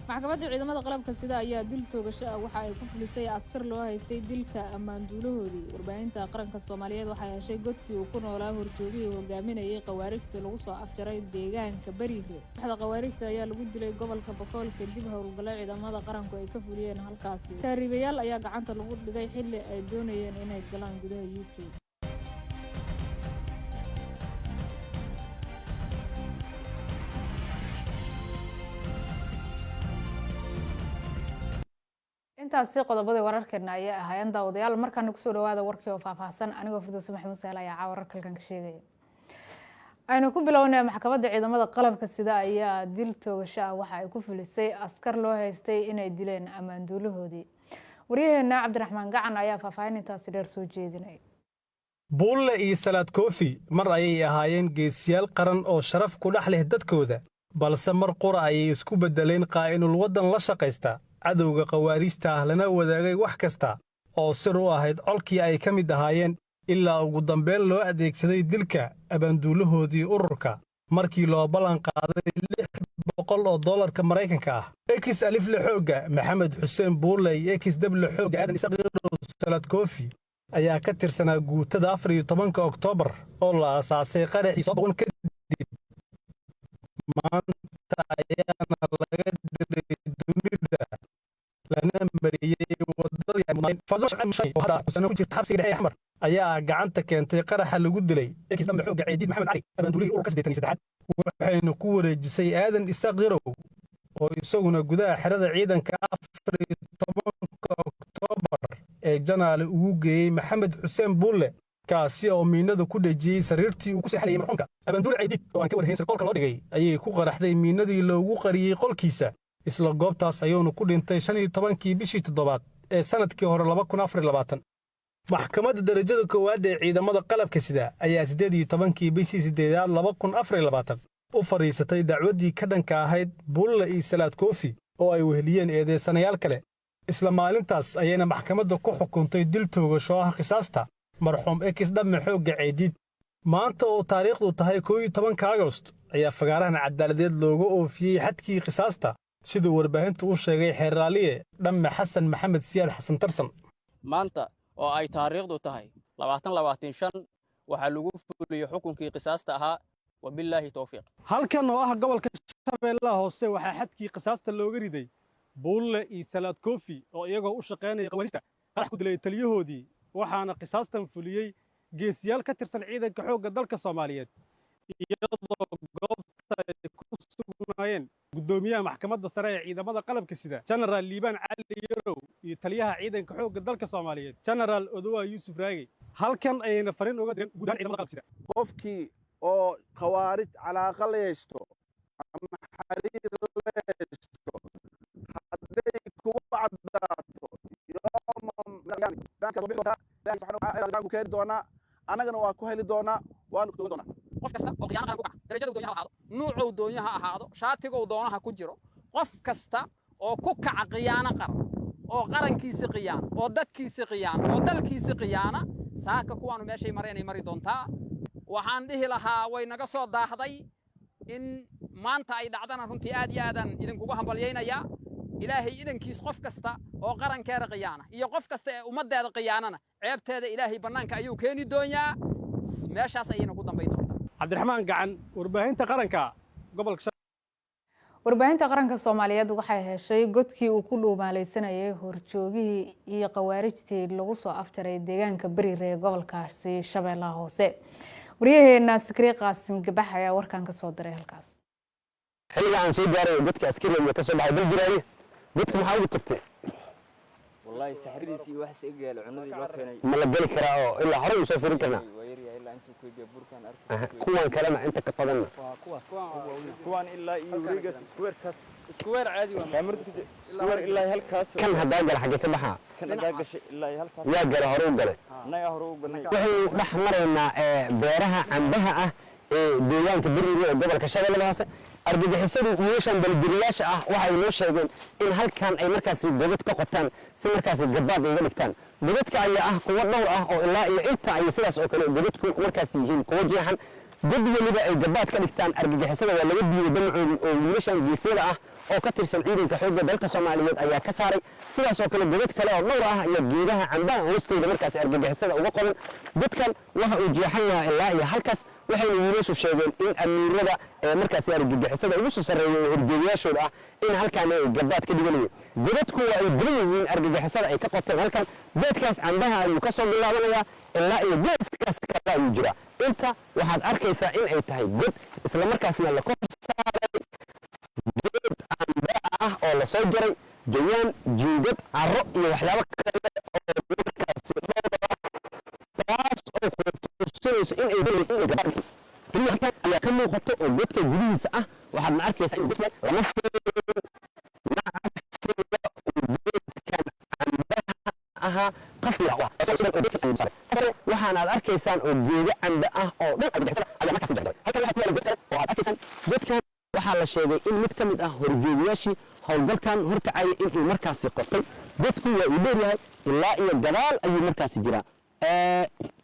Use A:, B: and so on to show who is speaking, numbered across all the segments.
A: Maxkamadda ciidamada qalabka sida ayaa dil toogasho ah waxa ay ku fulisay askar loo haystay dilka ammaanduulahoodii. Warbaahinta qaranka Soomaaliyeed waxay heshay godkii uu ku noolaa horjoogihii hogaaminayay khawaarijta lagu soo afjaray deegaanka Bariire. Kooxda khawaarijta ayaa lagu dilay gobolka Bakool kadib howlgallo ciidamada qaranku ay ka fuliyeen halkaasi. Taariibayaal ayaa gacanta lagu dhigay xilli ay doonayeen inay galaan gudaha UK. Intaasi qodobadii wararkeena ayaa ahaayeen, daawadayaal. Markaana kusoo dhawaada warkii oo faahfaahsan. Anigoo Firdowse Maxamuud Sahl ayaa caawa wararka halkan ka sheegaya. Aynu ku bilownay, maxkamadda ciidamada qalabka sida ayaa dil toogasho ah waxa ay ku fulisay askar loo haystay inay dileen ammaanduulahoodii. Waryaheena Cabdiraxmaan Gacan ayaa faahfaahin intaasi dheer soo jeedinay.
B: Buulle iyo Salaad Koofi mar ayay ahaayeen geesiyaal qaran oo sharaf ku dhex leh dadkooda, balse mar qura ayay isku beddeleen qaa'inul waddan la shaqaysta cadowga khawaariijta ah, lana wadaagay wax kasta oo sir u ahayd colkii ay ka mid ahaayeen, ilaa ugu dambayn loo adeegsaday dilka abaanduulahoodii ururka markii loo ballan qaaday 600 oo dollarka Maraykanka ah. Ex alifle xoogga Maxamed Xuseen Buulle iyo ex dable xoogga Aadan Isaaq Salaad Koofi ayaa ka tirsanaa guutada 14-ka Oktoobar oo la aasaasay qaraxii 1 kadib. Maanta ayaana laga diray dunida, lana mariyey wadadii ku jirta xabsiga dhexe ee Xamar ayaa gacanta keentay qaraxa lagu dilay ex dable xoogga Ciidiid Maxamed Cali, abaanduulihii ururka 83aad, waxayna ku wareejisay Aadan Isaaq Yarow oo isaguna gudaha xerada ciidanka 14-ka Oktoobar ee Janaale ugu geeyey Maxamed Xuseen Buulle, kaasi oo miinada ku dhejiyey sariirtii uu ku seexanayay marxuumka. Abaanduule Caydiid oo aan ka warhayn sirqoolka loo dhigay ayay ku qaraxday miinadii loogu qariyey qolkiisa. Isla goobtaas ayuuna ku dhintay 15-kii bishii toddobaad ee sannadkii hore 2024. Maxkamadda darajada koowaad ee ciidamada qalabka sida ayaa 18-kii bishii sideedaad 2024 u fadhiisatay dacwaddii ka dhanka ahayd Buulle iyo Salaad Koofi oo ay weheliyeen eedeysanayaal kale. Isla maalintaas ayayna maxkamadda ku xukuntay dil toogasho ah qisaasta marxuum ex dhamme xoogga Ceydiid. Maanta oo taariikhdu tahay 11-ka Agost ayaa fagaarahan cadaaladeed looga oofiyey xadkii qisaasta, siduu warbaahintu u sheegay xeerraaliye Dhamme Xasan Maxamed Siyaad Xasan Tarsan.
C: Maanta oo ay taariikhdu tahay 2025 waxaa lagu fuliyey xukunkii qisaasta ahaa. Wabillaahi towfiiq.
B: Halkan oo ah gobolka Shabeellaha Hoose waxaa xadkii qisaasta looga riday Buulle iyo Salaad Koofi oo iyagoo u shaqaynaya khawaarijta qarax ku dilay taliyahoodii, waxaana qisaastan fuliyey geesiyaal ka tirsan ciidanka xoogga dalka Soomaaliyeed, iyadoo goobta ay ku sugnaayeen guddoomiyaha maxkamadda sare ee ciidamada qalabka sida, Jenaraal Liibaan Cali Yarow, iyo taliyaha ciidanka xoogga dalka Soomaaliyeed, Jenaraal Odowa Yuusuf Raagey. Halkan ayayna fariin uga direen guud ahaan ciidamada qalabka sida.
D: Qofkii oo khawaarij calaaqa la yeeshto ama xiriir la yeeshto, hadday kugu caddaato, ku keeni doonaa, annagana waa ku heli doonaa, waanu ku togan doonaa.
E: Qof kasta oo khiyaano qaran ku kaca, darajada doonyaha ha ahaado, nuucow doonyo ha ahaado, shaatigow doono ha ku jiro, qof kasta oo ku kaca khiyaano qaran, oo qarankiisi khiyaana, oo dadkiisi khiyaana, oo dalkiisi khiyaana, saaka kuwaanu meeshay mareenay mari doontaa. Waxaan dhihi lahaa way naga soo daahday in maanta ay dhacdana. Runtii aad iyo aadaan idinkugu hambalyaynayaa. Ilaahay idankiis, qof kasta oo qarankeeda khiyaana iyo qof kasta ee ummaddeeda khiyaanana, ceebteeda Ilaahay bannaanka ayuu keeni doonyaa, meeshaas ayayna ku dambayn doontaa.
B: Cabdiraxmaan Gacan, warbaahinta qaranka, gobolka.
A: Warbaahinta qaranka Soomaaliyeed waxay heshay godkii uu ku dhuumaaleysanayay horjoogihii iyo khawaarijtii lagu soo afjaray deegaanka Beriire ee gobolkaasi Shabeellaha Hoose. Waryaheena Sikri Qaasim Gabax ayaa warkan ka soo diray halkaas.
F: Xilliga aan soo gaaray godka askari ka soo baxay. Bal jiraani, godka maxaa ugu tagtay?
G: Wallahi saxradiisii iyo waxaas iga yaala, cunadii loo keenay.
F: Ma la geli karaa oo ilaa horey usoo firin karnaa?
G: Waa yaryahay ilaa intuu ku egya burkaan arkay.
F: Kuwan kalena inta ka badanna?
G: Waa kuwaas kuwaan ilaa iyo wareegaas square-kaas, square caadi waa kaamirada ku square ilaa halkaas.
F: Kan haddaa gala, xaggee ka baxaa?
G: Kan haddaa gashay ilaa iyo halkaas.
F: Yaa gala? Hore u galay?
G: Annagaa hore u galnay.
F: Waxaynu dhex maraynaa beeraha cambaha ah ee deegaanka Beriire ee gobolka Shabeellada Hoose. Argagixisadu meeshan baljiriyaasha ah waxay noo sheegeen in halkan ay markaasi godad ka qotaan si markaasi gabaad uga dhigtaan. Godadka ayaa ah kuwo dhowr ah oo ilaa iyo inta ay sidaas oo kale godadku markaasi yihiin kuwo jeexan. God weliba ay gabaad ka dhigtaan argagixisada waa laga diiday damacoodii, oo wiilashan geesyada ah oo ka tirsan ciidanka xoogga dalka Soomaaliyeed ayaa ka saaray. Sidaas oo kale godad kale oo dhowr ah iyo geedaha cambaha hoostooda markaas argagixisada uga qodan. Godkan waxa uu jeexan yahay ilaa iyo halkaas, waxayna wiilashu sheegeen in amiirada ee markaasi argagixisada ugu soo sarreeya ee horjoogayaashooda ah in halkan ay gabaad ka dhiganayeen. Godadku waa ay badan yihiin argagixisada ay ka qoteen. Halkan geedkaas cambaha ayuu ka soo bilaabanayaa, ilaa iyo geeskaas kale ayuu jiraa. Inta waxaad arkaysaa in ay tahay god, isla markaasna la kor saaray geed cambe ah oo lasoo jaray, jawaan, jiingad, carro iyo waxyaabo kale oo markaasi dhowr ah, taas oo kutusinayso in ay doonayso in ay gabaad keliya. Halkan ayaa ka muuqato oo godka gudihiisa ah. Waxaadna arkaysaa in godka lama fiirin nacfiga uu geedkan cambaha ahaa qafla u ah. Waxaana aad arkaysaan oo geedo cambe ah oo dhan argagixisada ayaa markaasi jarjaray. Halkan waxaa ku yaala god kale oo aad arkaysaan. Godkan waxaa la sheegay in mid ka mid ah horjoogayaashii howlgalkan horkacaya inuu markaasi qotay. Godku waa uu dheer yahay, ilaa iyo gadaal ayuu markaasi jiraa.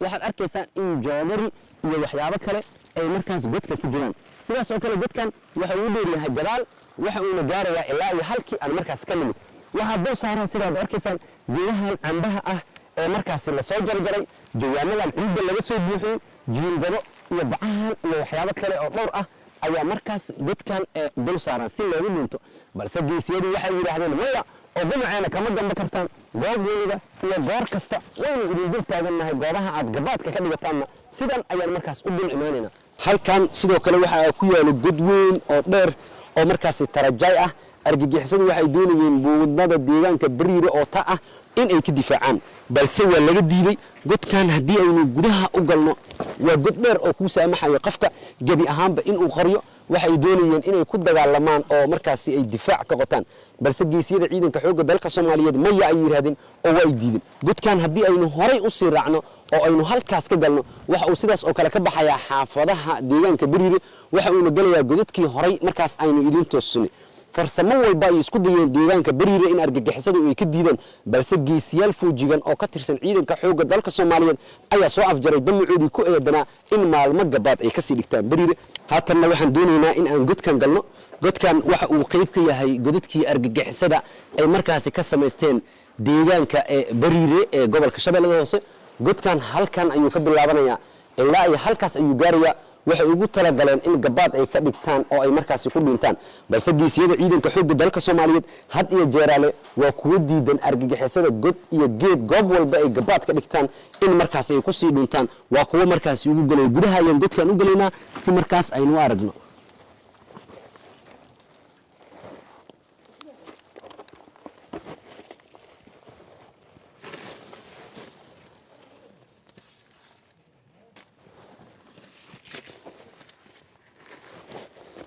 F: Waxaad arkaysaan in joodari iyo waxyaabo kale ay markaas godka ku jiraan. Sidaas oo kale godkan waxa uu dheer yahay gadaal, waxa uuna gaarayaa ilaa iyo halkii aan markaas ka nimid. Waxaa dul saaran, sidaad arkaysaan, geedahan cambaha ah ee markaasi lasoo jarjaray, jawaanadan ciidda laga soo buuxiyey, jiingado iyo bacahan iyo waxyaabo kale oo dhowr ah ayaa markaas godkan ee dul saaran si loogu dhuunto. Balse geesiyadu waxay yidhaahdeen maya, oo dhinaceena kama gamba kartaan. Goob weliba iyo goor kasta waynu idin dul taagannahay, goobaha aad gabaadka ka dhigataanna sidan ayaan markaas u dul imaanaynaa. Halkan sidoo kale waxaa ku yaalo god weyn oo dheer oo markaasi tarajaay ah. Argagixisadu waxay doonayeen buudnada deegaanka Bariire oo ta ah in ay ka difaacaan, balse waa laga diiday. Godkan haddii aynu gudaha u galno, waa god dheer oo kuu saamaxaya qofka gebi ahaanba inuu qaryo. Waxay doonayeen inay ku dagaalamaan oo markaasi ay difaac ka qotaan, balse geesiyada ciidanka xoogga dalka Soomaaliyeed maya ay yidhaahdeen oo waa ay diideen. Godkan haddii aynu horay u sii raacno oo aynu halkaas ka galno, waxa uu sidaas oo kale ka baxayaa xaafadaha deegaanka Bariire, waxa uuna gelayaa godadkii horay markaas aynu idiin toosinay. Farsamo walba ay isku dayeen deegaanka Bariire in argagixisadu ay ka diideen, balse geesiyaal foojigan oo ka tirsan ciidanka xoogga dalka Soomaaliyeed ayaa soo afjaray damacoodii ku eedanaa in maalmo gabaad ay kasii dhigtaan Bariire. Haatanna waxaan doonaynaa in aan godkan galno. Godkan waxa uu qayb ka yahay godadkii argagixisada ay markaasi ka samaysteen deegaanka ee Bariire ee gobolka Shabeellada Hoose. Godkan halkan ayuu ka bilaabanayaa, ilaa iyo halkaas ayuu gaarayaa. Waxay ugu talagaleen in gabaad ay ka dhigtaan oo ay markaasi ku dhintaan, balse geesiyada ciidanka xoogga dalka Soomaaliyeed had iyo jeeraale waa kuwo diidan argagixisada god iyo geed goob walba ay gabaad ka dhigtaan in markaasi ay kusii dhintaan. Waa kuwo markaasi ugu gelaya gudaha. Ayaan godkan u gelaynaa si markaas aynu u aragno.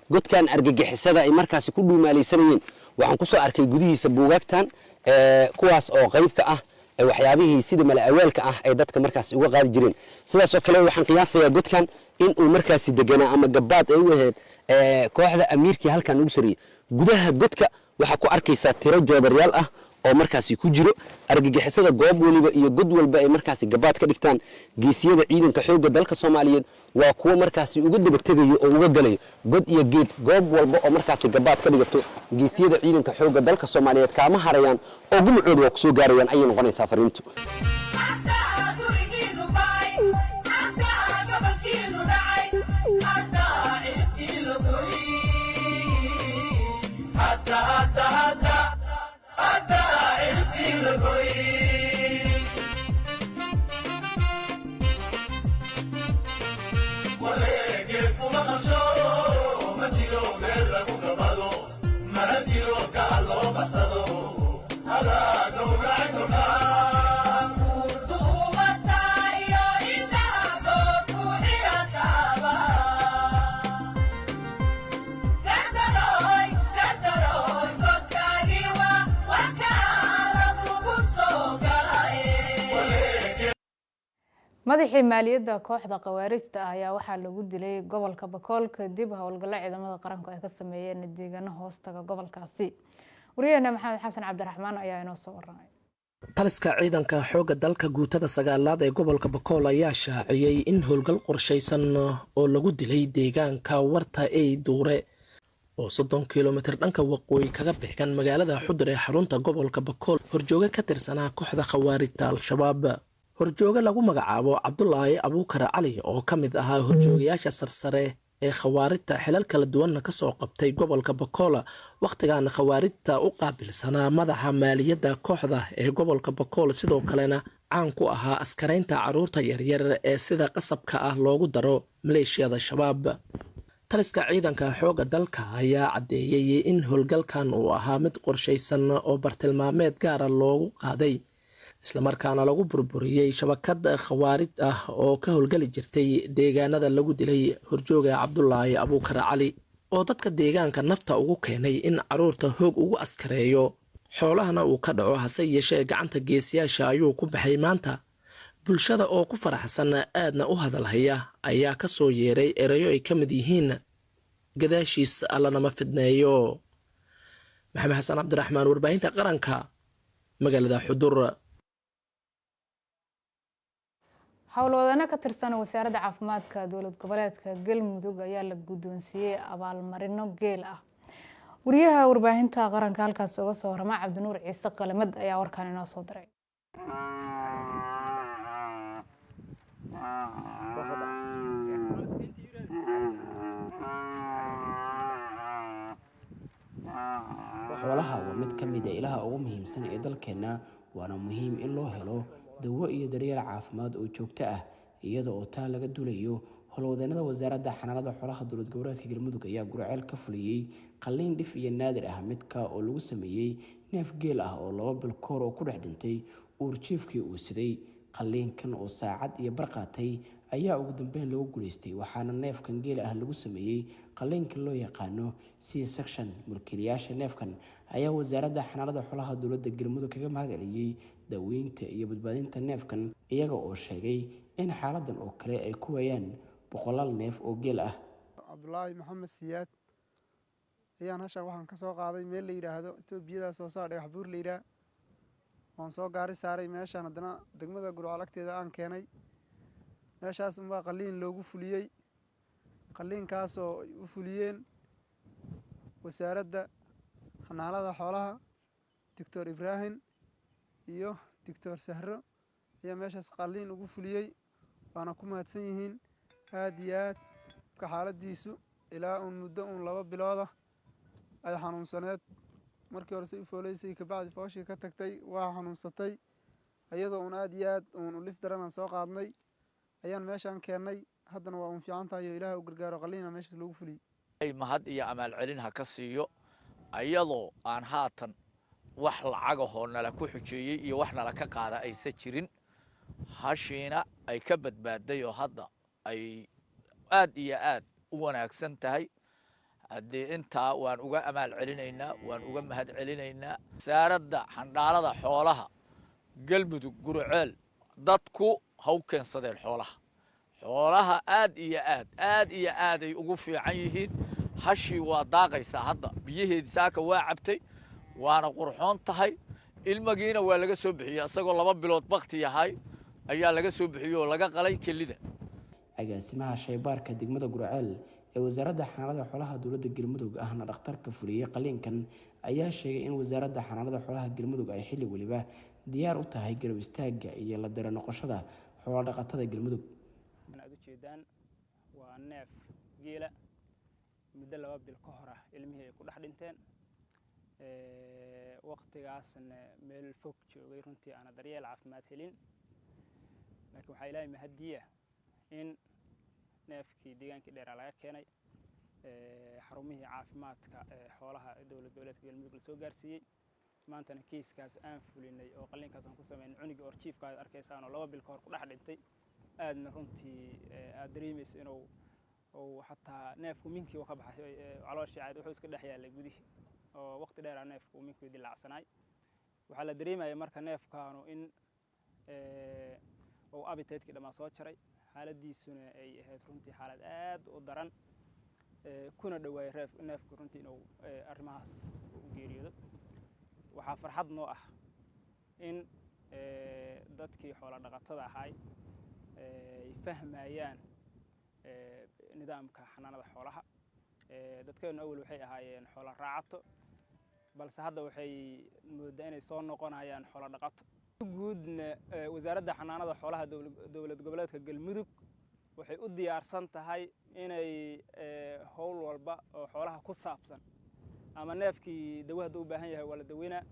F: Godkan argagixisada ay markaasi ku dhuumaalaysanayeen waxaan ku soo arkay gudihiisa buugaagtan, kuwaas oo qayb ka ah waxyaabihii sida mala-awaalka ah ay dadka markaasi uga qaadi jireen. Sidaas oo kale waxaan qiyaasayaa godkan in uu markaasi deganaa ama gabaad ay u ahayd kooxda amiirkii halkan ugu sarreeyey. Gudaha godka waxaa ku arkaysaa tiro joodaryaal ah oo markaasi ku jiro. Argagixisada goob weliba iyo god walba ay markaasi gabaad ka dhigtaan, geesiyada ciidanka xoogga dalka Soomaaliyeed waa kuwo markaasi uga daba tegayo oo uga galayo god iyo geed. Goob walba oo markaasi gabaad ka dhigato, geesiyada ciidanka xoogga dalka Soomaaliyeed kaama harayaan oo gumacooda waa kusoo gaarayaan ayay noqonaysaa fariintu.
A: Madaxii maaliyadda kooxda khawaarijta ah ayaa waxaa lagu dilay gobolka Bakool kadib howlgallo ciidamada qaranku ay ka sameeyeen deegaano hoostaga gobolkaasi. Wariyaheena Maxamed Xasan Cabdiraxmaan ayaa inoo soo waramay.
H: Taliska ciidanka xoogga dalka guutada sagaalaad ee gobolka Bakool ayaa shaaciyey in howlgal qorshaysan oo lagu dilay deegaanka Warta Ey Duure oo 30 kilomitir dhanka waqooyi kaga beegan magaalada Xudur ee xarunta gobolka Bakool horjooge ka tirsanaa kooxda Khawaarijta Al-Shabaab. Horjooge lagu magacaabo Cabdulaahi Abuukar Cali oo ka mid ahaa horjoogayaasha sarsare ee Khawaarijta, xilal kala duwanna kasoo qabtay gobolka Bakool, wakhtigaana Khawaarijta u qaabilsanaa madaxa maaliyadda kooxda ee gobolka Bakool, sidoo kalena caan ku ahaa askaraynta carruurta yaryar ee sida qasabka ah loogu daro maleeshiyada Shabaab. Taliska ciidanka xoogga dalka ayaa caddeeyey in howlgalkan uu ahaa mid qorshaysan oo bartilmaameed gaara loogu qaaday, islamarkaana lagu burburiyey shabakad Khawaarij ah oo ka howlgeli jirtay deegaanada lagu dilay horjooga Cabdulaahi Abuukar Cali, oo dadka deegaanka nafta ugu keenay in carruurta hoog ugu askareeyo, xoolahana uu ka dhaco. Hase yeeshee gacanta geesiyaasha ayuu ku baxay maanta. Bulshada oo ku faraxsan aadna u hadalhaya ayaa ka soo yeeray erayo ay ka mid yihiin "Gadaashiis Allanama fidneeyo." Maxamed Xasan Cabdiraxmaan, warbaahinta qaranka, magaalada Xudur.
A: Howlwadano ka tirsan Wasaaradda Caafimaadka dowlad goboleedka Galmudug ayaa la guddoonsiiyey abaalmarino geel ah. Wariyaha warbaahinta qaranka halkaas uga soo warama, Cabdinuur Ciise Qalamad, ayaa warkaan inoo soo diray.
I: Xoolaha waa mid ka mid a ilaha ugu muhiimsan ee dalkeenna, waana muhiim in loo helo dawo iyo daryeel caafimaad oo joogto ah. Iyada oo taa laga duulayo, howlwadeenada Wasaaradda Xanaanada Xoolaha dowlad goboleedka Galmudug ayaa Guriceel ka fuliyey qalliin dhif iyo naadir ah, midka oo lagu sameeyey neef geel ah oo 2 bil koor oo ku dhex dhintay uurjiifkii uu siday. Qalliinkan oo saacad iyo bar qaatay ayaa ugu dambeyn lagu guuleystay, waxaana neefkan geela ah lagu sameeyey qalliinka loo yaqaano C section. Mulkiilayaasha neefkan ayaa Wasaaradda Xanaanada Xoolaha dowladda Galmudug kaga mahad celiyey daaweynta iyo badbaadinta neefkan, iyaga oo sheegay in xaaladan oo kale ay ku waayaan boqolaal neef oo geel ah.
J: Cabdulaahi Maxamed Siyaad ayaan hashan waxaan ka soo qaaday meel la yidhaahdo Etoobiyada soo saar, Dhagax Buur la yidhaah. Waan soo gaari saaray meeshaan, haddana degmada Gurceel agteeda aan keenay. Meeshaas unbaa qalliin loogu fuliyey, qalliinkaasoo ay u fuliyeen Wasaaradda Xanaanada Xoolaha. Doctor Ibraahim iyo Doctor Sahro ayaa meeshaas qalliin ugu fuliyey, waana ku mahadsan yihiin aad iyo aad. Ka xaaladiisu ilaa uun muddo uun 2 bilooda ay xanuunsaneed. Markii hore say u fooleysay, kabacdi fooshii ka tagtay, waa xanuunsatay. Iyadoo uun aad iyo aad uun ulif daran aan soo qaadnay ayaan meeshaan keennay. Haddana waa uun fiican tahay oo Ilaah u gargaaro, qalliina meeshaas loogu fuliyey.
K: Mahad iyo amaalcelin ha ka siiyo, ayadoo aan haatan wax lacagahoo nala ku xujeeyey iyo wax nala ka qaada aysa jirin, hashiina ay ka badbaaday oo hadda ay aad iyo aad u wanaagsan tahay. Haddii intaa waan uga amaal celinaynaa, waan uga mahad celinaynaa Wasaaradda Xanaanada Xoolaha Galmudug Guriceel. Dadku ha u keensadeen xoolaha. Xoolaha aad iyo aad, aad iyo aaday ugu fiican yihiin. Hashii waa daaqaysaa hadda, biyaheedii saaka waa cabtay, waana qurxoon tahay. Ilmagiina waa laga soo bixiyey, isagoo 2 bilood bakti yahay ayaa laga soo bixiyey oo laga qalay kelida.
I: Agaasimaha shaybaarka degmada Guriceel ee Wasaaradda Xanaanada Xoolaha dowladda Galmudug, ahna dhakhtarka fuliyey qaliinkan, ayaa sheegay in Wasaaradda Xanaanada Xoolaha Galmudug ay xilli weliba diyaar u tahay garab istaagga iyo la diro noqoshada xoolo dhaqatada Galmudug.
L: Aad ujeedaan waa neef geela muddo 2 bil ka hor ah ilmihii ay ku dhex dhinteen, waqtigaasna meel fog joogay, runtii aana daryeel caafimaad helin. Laakiin waxaa Ilaahay mahadiya in neefkii deegaankii dheeraa laga keenay, xarumihii caafimaadka xoolaha dowlad goboleedka Galmudug lasoo gaarsiiyey. Maantana kiiskaas aan fulinay oo qalliinkaas aan ku sameynay cunugii orjiifka aad arkaysaan oo 2 bil ka hor ku dhex dhintay, aadna runtii aad dareemayso inuu uu xataa neefku minkii ka baxay calooshii caadi, wuxuu iska dhex yaalay gudihii oo waqti dheeraa neefku minkii dilaacsanaay. Waxaa la dareemaya marka neefkaanu in uu appetite-kii dhammaa soo jaray, xaaladiisuna ay ahayd runtii xaalad aad u daran, kuna dhowaayay neefku runtii inuu arrimahaas u geeriyoodo. Waxaa farxad noo ah in Dadkii xoola dhaqatada ahaay ay fahmayaan nidaamka xanaanada xoolaha. Dadkeenu awal waxay ahaayeen xoola raacato, balse hadda waxay moodaa inay soo noqonayaan xoola dhaqato guudna. Wasaaradda Xanaanada Xoolaha Dowlad Goboleedka Galmudug waxay u diyaarsan tahay inay howl walba oo xoolaha ku saabsan, ama neefkii dawo hadduu u baahan yahay waa la daweynaa,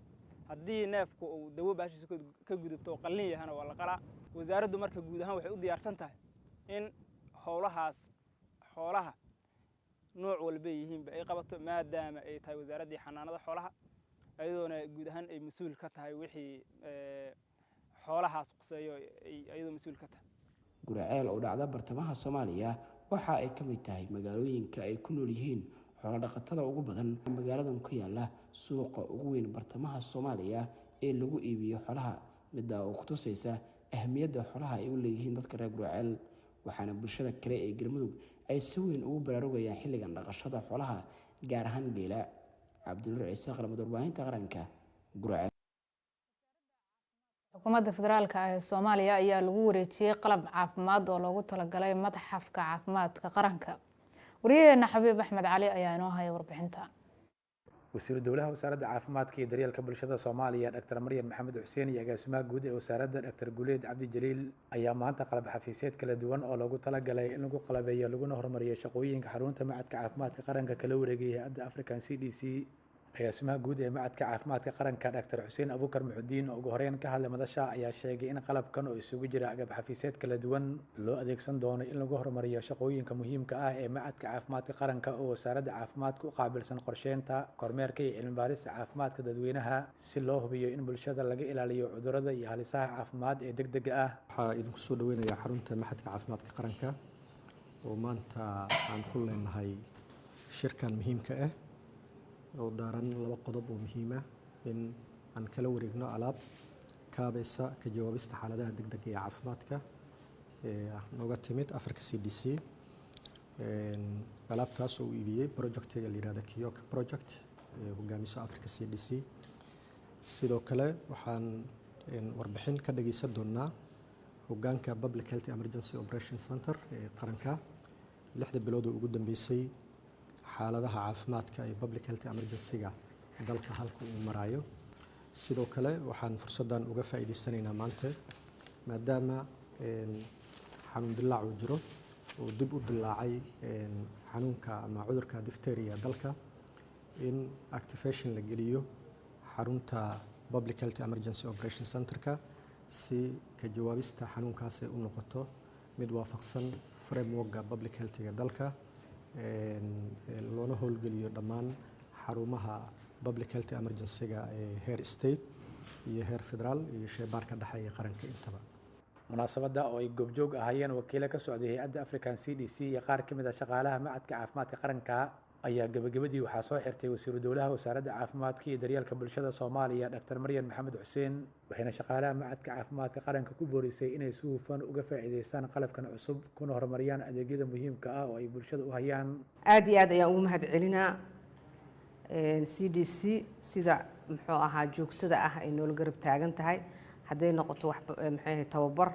L: haddii neefku uu dawo baashiisa ka gudubto oo qallin yahana waa la qalaa. Wasaaraddu marka guud ahaan waxay u diyaarsan tahay in howlahaas xoolaha nooc walbay yihiinba ay qabato, maadaama ay tahay Wasaaraddii Xanaanada Xoolaha, iyadoona guud ahaan ay mas-uul ka tahay wixii xoolahaas quseeyo, iyadoo mas-uul ka tahay.
I: Guriceel oo dhacda bartamaha Soomaaliya waxa ay ka mid tahay magaalooyinka ay ku nool yihiin xoolodhaqatada ugu badan. Magaaladan ku yaala suuqa ugu weyn bartamaha Soomaaliya ee lagu iibiyo xoolaha, middaa oo kutusaysa ahmiyadda xoolaha ay u leeyihiin dadka reer Guriceel. Waxaana bulshada kale ee Galmudug ay si weyn ugu baraarugayaan xilligan dhaqashada xoolaha, gaar ahaan geela. Cabdinuur Ciise Qalamad, Warbaahinta Qaranka, Guriceel.
A: Xukuumadda Federaalka ee Soomaaliya ayaa lagu wareejiyey qalab caafimaad oo loogu talagalay Madxafka Caafimaadka Qaranka. Wariyaheena Xabiib Axmed Cali ayaa inoo haya warbixinta.
M: Wasiiru Dowlaha Wasaaradda Caafimaadka iyo Daryeelka Bulshada Soomaaliya, Dr Maryan Maxamed Xuseen, iyo agaasimaha guud ee wasaaradda, Dr Guleed Cabdi Jaliil, ayaa maanta qalab xafiiseed kala duwan oo loogu talagalay in lagu qalabeeyo laguna horumariyo shaqooyinka xarunta Macadka Caafimaadka Qaranka kala wareegay hay-adda African CDC. Agaasimaha guud ee Macadka Caafimaadka Qaranka, Dr Xuseen Abuukar Muxudiin, oo ugu horeyn ka hadlay madasha, ayaa sheegay in qalabkan oo isugu jira agab xafiiseed kala duwan loo adeegsan doono in lagu horumariyo shaqooyinka muhiimka ah ee Macadka Caafimaadka Qaranka, oo Wasaaradda Caafimaadka u qaabilsan qorsheynta, kormeerka iyo cilmi baarista caafimaadka dadweynaha, si loo hubiyo in bulshada laga ilaaliyo cudurrada iyo halisaha caafimaad ee degdega ah.
N: Waxaa idinku soo dhaweynayaa xarunta Maxadka Caafimaadka Qaranka oo maanta aan ku leenahay shirkan muhiimka ah oo daaran laba qodob oo muhiim ah: in aan kala wareegno alaab kaabaysa ka jawaabista xaaladaha degdega ee caafimaadka ee nooga timid Africa CDC, alaabtaas oo uu iibiyey projectiga la yihahda Kiyoka Project ee hogaamiso Africa CDC. Sidoo kale waxaan warbixin ka dhageysan doonaa hogaanka Public Health Emergency Operation Center ee qaranka, 6da bilood oo ugu dambeysay xaaladaha caafimaadka ee public health emergency-ga dalka halka uu maraayo. Sidoo kale waxaan fursaddan uga faa'iidaysanaynaa maanta, maadaama xanuun dilaac uu jiro oo dib u dilaacay xanuunka ama cudurka diphtheria dalka, in activation la geliyo xarunta Public Health Emergency Operation Centerka, si ka jawaabista xanuunkaas ay u noqoto mid waafaqsan frameworka public healthiga dalka, loona howlgeliyo dhammaan xarumaha public health emergency-ga ee heer state iyo heer federaal iyo sheybaarka dhexe ee qaranka intaba.
M: Munaasabadda oo ay goobjoog ahaayeen wakiilo ka socday hay-adda African CDC iyo qaar ka mid ah shaqaalaha Macadka Caafimaadka Qaranka ayaa gebagabadii waxaa soo xirtay Wasiiru Dowlaha Wasaaradda Caafimaadka iyo Daryeelka Bulshada Soomaaliya, Dr Maryan Maxamed Xuseen, waxayna shaqaalaha Macadka Caafimaadka Qaranka ku boorisay inay si hufan uga faa'iidaystaan qalabkan cusub, kuna horumariyaan adeegyada muhiimka ah oo ay bulshada u hayaan.
O: Aada iyo aad ayaan ugu mahad celinaa CDC sida muxuu ahaa joogtada ah ay noola garab taagan tahay, hadday noqoto wax muxuu ahay tababar,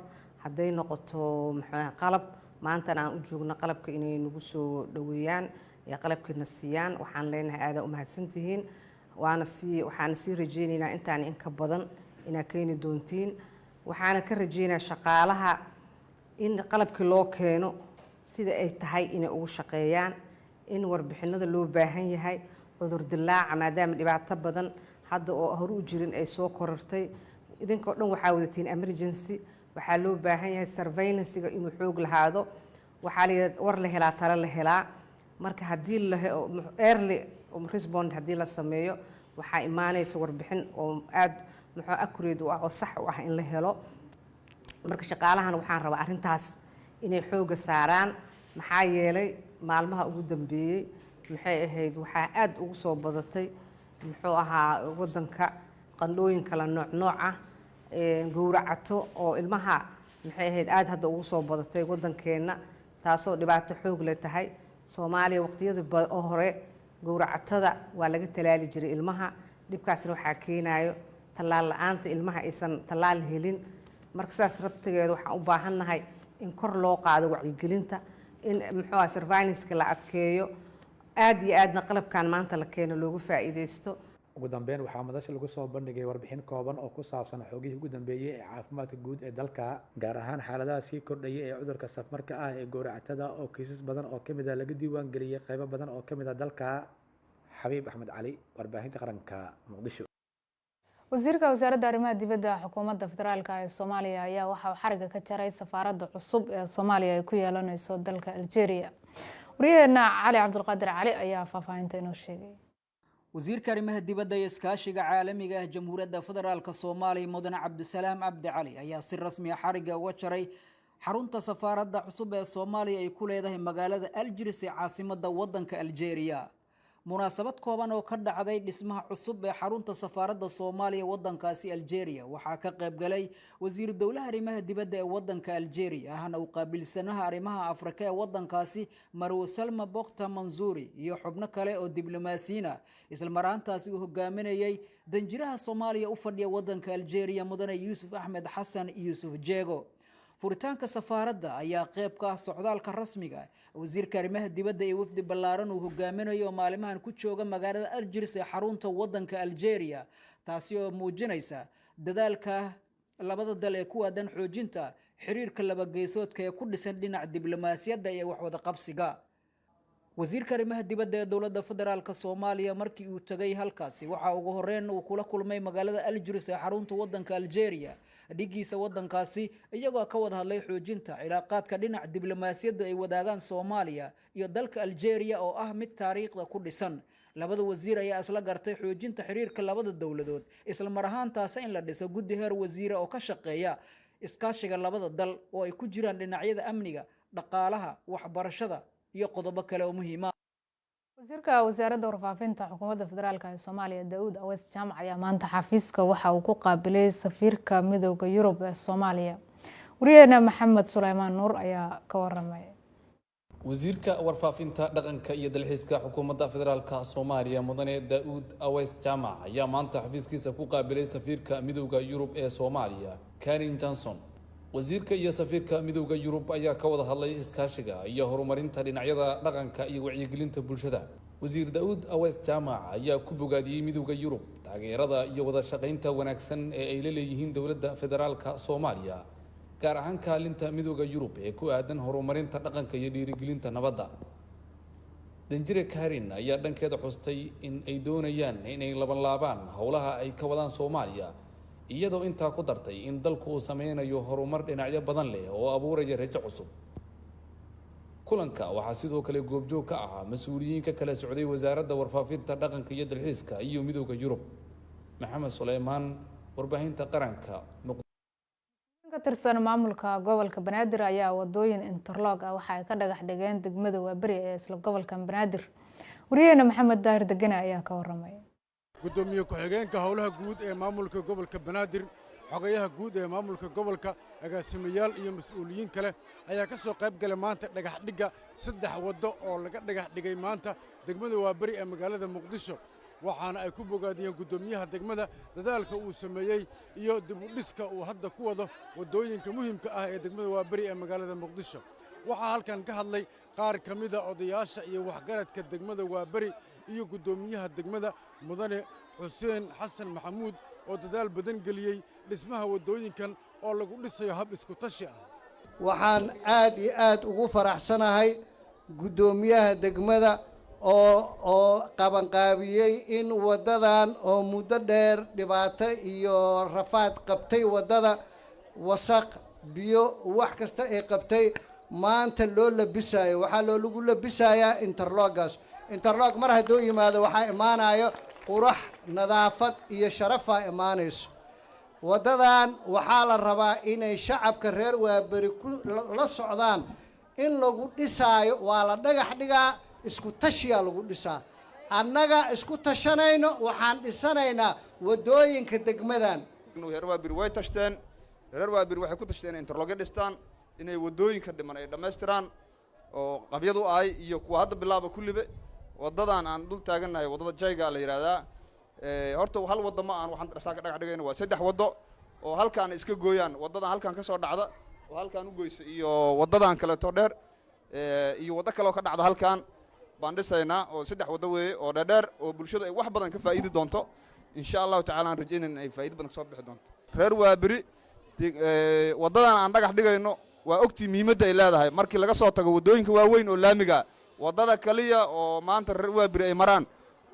O: hadday noqoto muxuu ahay qalab. Maantana aan u joogno qalabka inay nagu soo dhaweeyaan ee qalabkiina siiyaan, waxaan leenahay aadaa u mahadsantihiin. Waana sii waxaana sii rajeynaynaa intaan in ka badan inaad keeni doontiin. Waxaana ka rajeynayaa shaqaalaha in qalabkii loo keeno sida ay tahay inay ugu shaqeeyaan, in warbixinada loo baahan yahay cudur dilaaca, maadaama dhibaato badan hadda oo hore u jirin ay soo korortay. Idinkoo dhan waxaa wadatiin emergency. Waxaa loo baahan yahay surveillance-ga inuu xoog lahaado. Waxaa la war la helaa, talo la helaa. Marka haddii la early respond haddii la sameeyo, waxaa imaanaysa warbixin oo aada muxuu accurate u ah oo sax u ah in la helo. Marka shaqaalahan waxaan rabaa arrintaas inay xooga saaraan, maxaa yeelay maalmaha ugu dambeeyey maxay ahayd waxaa aada ugu soo badatay muxuu ahaa waddanka qandhooyin kala nooc nooc ah, gowracato oo ilmaha maxay ahayd aada hadda ugu soo badatay waddankeenna, taasoo dhibaato xoog le tahay Soomaaliya. Waqtiyadii oo hore gowracatada waa laga talaali jiray ilmaha. Dhibkaasna waxaa keenayo Tallaal la-aanta ilmaha aysan tallaal helin. Marka sidaas rabtigeeda waxaan u baahannahay in kor loo qaado wacyigelinta, in muxuu aha surveillance-ka la adkeeyo, aada iyo aadna qalabkan maanta la keeno loogu faa'iidaysto.
M: Ugu dambeyn, waxaa madasha lagu soo bandhigay warbixin kooban oo ku saabsan xogihii ugu dambeeyey ee caafimaadka guud ee dalka, gaar ahaan xaaladaha sii kordhaya ee cudurka safmarka ah ee gowracatada, oo kiisas badan oo kamid ah laga diiwaan geliyey qaybo badan oo kamid ah dalka. Xabiib Axmed Cali, Warbaahinta Qaranka, Muqdisho.
A: Wasiirka wasaaradda arrimaha dibadda xukuumadda federaalka ee Soomaaliya ayaa waxa uu xariga ka jaray safaaradda cusub ee Soomaaliya ay ku yeelaneyso dalka Algeria. Wariyaheena Cali Cabdulqaadir Cali ayaa faahfaahinta inoo sheegay.
P: Wasiirka arrimaha dibadda iyo iskaashiga caalamiga ah Jamhuuriyadda Federaalka Soomaaliya, Mudane Cabdisalaam Cabdi Cali, ayaa si rasmi ah xariga uga jaray xarunta safaaradda cusub ee Soomaaliya ay ku leedahay magaalada Algiers ee caasimadda waddanka Algeria. Munaasabad kooban oo ka dhacday dhismaha cusub ee xarunta safaaradda Soomaaliya waddankaasi Algeria waxaa ka qayb galay wasiiru dowlaha arrimaha dibadda ee waddanka Algeria, ahna u qaabilsanaha arrimaha Afrika ee waddankaasi, Marwo Salma Bokta Mansuuri, iyo xubno kale oo diblomaasiyiin ah, isla maraantaasi uu hogaaminayay danjiraha Soomaaliya u fadhiya waddanka Algeria, Mudane Yuusuf Axmed Xasan Yuusuf Jeego. Furitaanka safaaradda ayaa qayb ka ah socdaalka rasmiga wasiirka arrimaha dibadda ee wafdi ballaaran uu hogaaminayo oo maalimahan ku jooga magaalada Algiers ee xarunta waddanka Algeria, taasi oo muujinaysa dadaalka labada dal ee ku aadan xoojinta xiriirka labageesoodka ee ku dhisan dhinaca diblomaasiyadda iyo waxwada qabsiga. Wasiirka arrimaha dibadda ee dowladda federaalka Soomaaliya markii uu tegay halkaasi, waxaa ugu horeyn uu kula kulmay magaalada Algiers ee xarunta waddanka Algeria dhigiisa waddankaasi, iyagoo ka wada hadlay xoojinta cilaaqaadka dhinaca diblomaasiyadda ay wadaagaan Soomaaliya iyo dalka Algeria oo ah mid taariikhda ku dhisan. Labada wasiir ayaa isla gartay xoojinta xiriirka labada dowladood, isla mar ahaantaasi in la dhiso guddi heer wasiire oo ka shaqeeya iskaashiga labada dal oo ay ku jiraan dhinacyada amniga, dhaqaalaha, waxbarashada iyo qodobo kale oo muhiima.
A: Wasiirka wasaaradda warfaafinta xukuumadda federaalk ee Soomaaliya, Daawud Aweys Jaamac, ayaa maanta xafiiska waxa uu ku qaabilay safiirka Midowda Yurub ee Soomaaliya. Wariyaheena Maxamed Suleymaan Nuur ayaa ka waramay.
Q: Wasiirka warfaafinta, dhaqanka iyo dalxiiska xukuumadda federaalka Soomaaliya, Mudane Daa'uud Aweys Jaamac, ayaa maanta xafiiskiisa ku qaabilay safiirka Midowda Yurub ee Soomaaliya, Karin Johnson. Wasiirka iyo safiirka Midowda Yurub ayaa ka wada hadlay iskaashiga iyo horumarinta dhinacyada dhaqanka iyo wacyigelinta bulshada. Wasiir Daa'uud Aweys Jaamac ayaa ku bogaadiyey Midowda Yurub taageerada iyo wada shaqaynta wanaagsan ee ay la leeyihiin dowladda federaalka Soomaaliya, gaar ahaan kaalinta Midowda Yurub ee ku aadan horumarinta dhaqanka iyo dhiirigelinta nabadda. Danjire Karin ayaa dhankeeda xustay in ay doonayaan inay labanlaabaan howlaha ay ka wadaan Soomaaliya, iyadoo intaa ku dartay in dalku uu sameynayo horumar dhinacyo badan leh oo abuuraya rajo cusub. Kulanka waxaa sidoo kale goobjoog ka ahaa mas-uuliyiin ka kala socday wasaaradda warfaafinta, dhaqanka iyo dalxiiska iyo Midowda Yurub. Maxamed Suleymaan, Warbaahinta Qaranka.
A: Ka tirsan maamulka gobolka Banaadir ayaa wadooyin interlock ah waxa ay ka dhagax dhigeen degmada Waaberi ee isla gobolka Banaadir. Wariyaheena Maxamed Daahir Degene ayaa ka waramay.
R: Gudoomiye ku-xigeenka howlaha guud ee maamulka gobolka Banaadir, xogayaha guud ee maamulka gobolka, agaasimayaal iyo mas-uuliyiin kale ayaa ka soo qayb galay maanta dhagax dhigga 3 waddo oo laga dhagax dhigay maanta degmada Waaberi ee magaalada Muqdisho. Waxaana ay ku bogaadiyeen guddoomiyaha degmada dadaalka uu sameeyey iyo dib u dhiska uu hadda ku wado waddooyinka muhiimka ah ee degmada Waaberi ee magaalada Muqdisho. Waxaa halkan ka hadlay qaar ka mida odayaasha iyo waxgaradka degmada Waaberi iyo guddoomiyaha degmada, Mudane Xuseen Xasan Maxamuud, oo dadaal badan geliyey dhismaha waddooyinkan oo lagu dhisayo hab isku tashi ah.
S: Waxaan aad iyo aad ugu faraxsanahay guddoomiyaha degmada oo qabanqaabiyey in waddadan oo muddo dheer dhibaato iyo rafaad qabtay, waddada wasaq, biyo, wax kasta ay qabtay, maanta loo labisayo. Waxaa loolagu labisayaa interlock-gaas. Interlock mar hadduu yimaado, waxaa imaanayo qurax, nadaafad iyo sharafaa imaanayso. Waddadan waxaa la rabaa inay shacabka reer Waaberi ku la socdaan in lagu dhisaayo. Waa la dhagax dhigaa, isku tashiyaa lagu dhisaa. Annaga isku tashanayno, waxaan dhisanaynaa waddooyinka degmadan.
T: Reer Waaberi way tashteen. Reer Waaberi waxay ku tashteen inay interlock-yo dhistaan, inay waddooyinka dhiman ay dhammaystiraan oo qabyad u ahay iyo kuwa hadda bilaaba kulliba. Waddadan aan dul taagannahay, waddada jayga la yidhaahdaa. Horta hal waddo ma aan waxaan saaka dhagax dhigayno, waa 3 waddo oo halkaan iska gooyaan, waddadan halkaan ka soo dhacda oo halkaan u goysa, iyo waddadan kaleeto dheer, iyo waddo kale oo ka dhacda halkaan baan dhisaynaa, oo 3 waddo weeye oo dheerdheer oo bulshadu ay wax badan ka faa'iidi doonto, insha Allahu tacala. Aan rajaynayna in ay faa'iido badan kasoo bixi doonto reer Waaberi. Waddadan aan dhagax dhigayno waa ogtii muhiimadda ay leedahay. Markii laga soo tago waddooyinka waaweyn oo laamiga, waddada kaliya oo maanta reer Waaberi ay maraan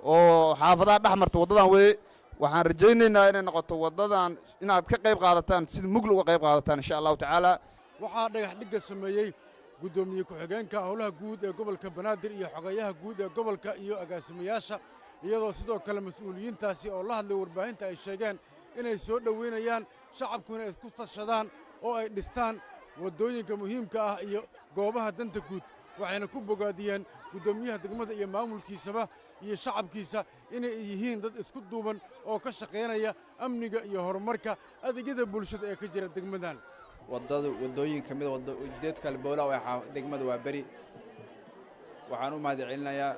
T: oo xaafadaha dhex marta waddadan weeye. Waxaan rajaynaynaa inay noqoto waddadan inaad ka qayb qaadataan, sida mugla uga qayb qaadataan, insha Allahu tacaala.
R: Waxaa dhagax dhigga sameeyey guddoomiye ku-xigeenka howlaha guud ee gobolka Banaadir iyo xogayaha guud ee gobolka iyo agaasimayaasha, iyadoo sidoo kale mas-uuliyiintaasi oo la hadlay warbaahinta ay sheegeen inay soo dhoweynayaan shacabku inay isku tashadaan oo ay dhistaan waddooyinka muhiimka ah iyo goobaha danta guud. Waxayna ku bogaadiyeen guddoomiyaha degmada iyo maamulkiisaba iyo shacabkiisa inay yihiin dad isku duuban oo ka shaqaynaya amniga iyo horumarka adeegyada bulshada ee ka jira degmadan.
U: Waddadu waddooyin ka mid waddo ujeedka Halbowla waa degmada waa beri. Waxaan u mahad celinayaa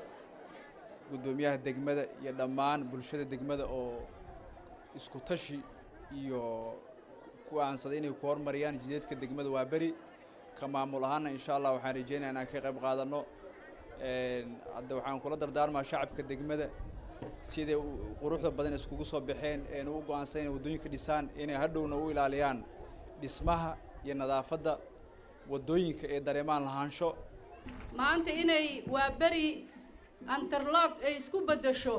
U: guddoomiyaha degmada iyo dhammaan bulshada degmada oo isku tashi iyo go'aansaday inay ku horumariyaan jidadka degmada waa beri. Ka maamul ahaana, insha Allah, waxaan rajeynaya inaan ka qayb qaadanno. Hadda waxaan kula dardaarmaa shacabka degmada siday quruxda badan iskugu soo baxeen eena u go'aansan inay waddooyinka dhisaan, inay hadhowna u ilaaliyaan dhismaha iyo nadaafadda waddooyinka ee dareemaan lahaansho.
V: Maanta inay waa beri interlock ay isku beddesho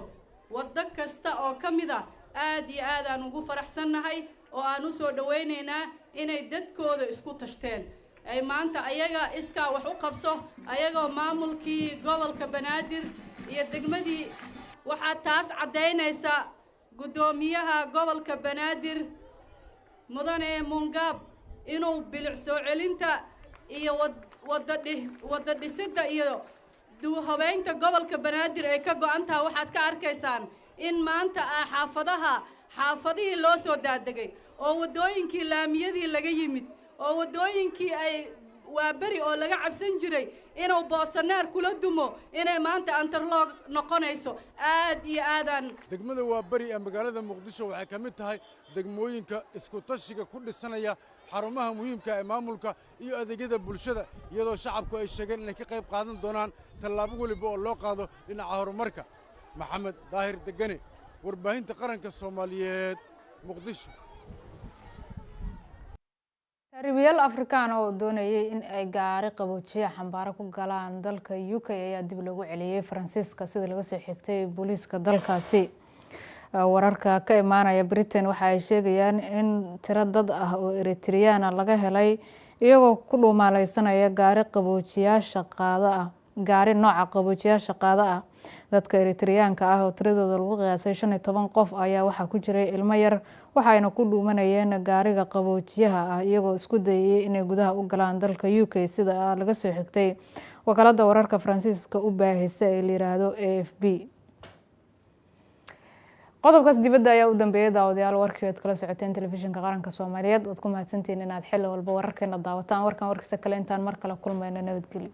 V: waddo kasta oo ka mid a, aad iyo aad aan ugu faraxsannahay oo aan u soo dhowaynaynaa inay dadkooda isku tashteen, ay maanta ayaga iskaa wax u qabso, ayagoo maamulkii gobolka Banaadir iyo degmadii. Waxaa taas caddaynaysa guddoomiyaha gobolka Banaadir, mudane Mungaab, inuu bilic soo celinta iyo wadda dhisidda iyo duhabeynta gobolka Banaadir ay ka go'an tahay. Waxaad ka arkaysaan in maanta ah xaafadaha, xaafadihii loo soo daadegay oo waddooyinkii laamiyadii laga yimid, oo waddooyinkii ay waa beri oo laga cabsan jiray inuu boosaneer kula dumo, inay maanta interlock noqonayso. Aad iyo aadaan.
R: Degmada waa beri ee magaalada Muqdisho waxay ka mid tahay degmooyinka isku tashiga ku dhisanaya xarumaha muhiimka ee maamulka iyo adeegyada bulshada, iyadoo shacabku ay sheegeen inay ka qayb qaadan doonaan tallaabo weliba oo loo qaado dhinaca horumarka. Maxamed Daahir Degane, warbaahinta qaranka Soomaaliyeed, Muqdisho.
A: Tahriibayaal Afrikaan oo doonayay in ay gaari qaboojiye xambaaro ku galaan dalka UK ayaa dib loogu celiyey Faransiiska, sida laga soo xigtay booliiska dalkaasi. Wararka ka imaanaya Britain waxa ay sheegayaan in tiro dad ah oo Eritriyaana laga helay iyagoo ku dhuumaaleysanaya gaari qaboojiyaasha qaada ah, gaari nooca qaboojiyaasha qaada ah. Dadka Eritriyaanka ah oo tiradooda lagu qiyaasay 15 qof ayaa waxaa ku jiray ilmo yar, waxayna ku dhuumanayeen gaariga qaboojiyaha ah iyagoo isku dayayay inay gudaha u galaan dalka UK, sida laga soo xigtay wakaalada wararka Faransiiska u baahisa ee la yiraahdo AFP. Qodobkaas dibadda ayaa u dambeeyay, daawadayaal, warkii aad kala socoteen Telefishinka Qaranka Soomaaliyeed. Waad ku mahadsantihiin inaad xilli walba wararkeena daawataan. Warkan warkiisa kale intaan mar kale kulmayno, nabadgelyo.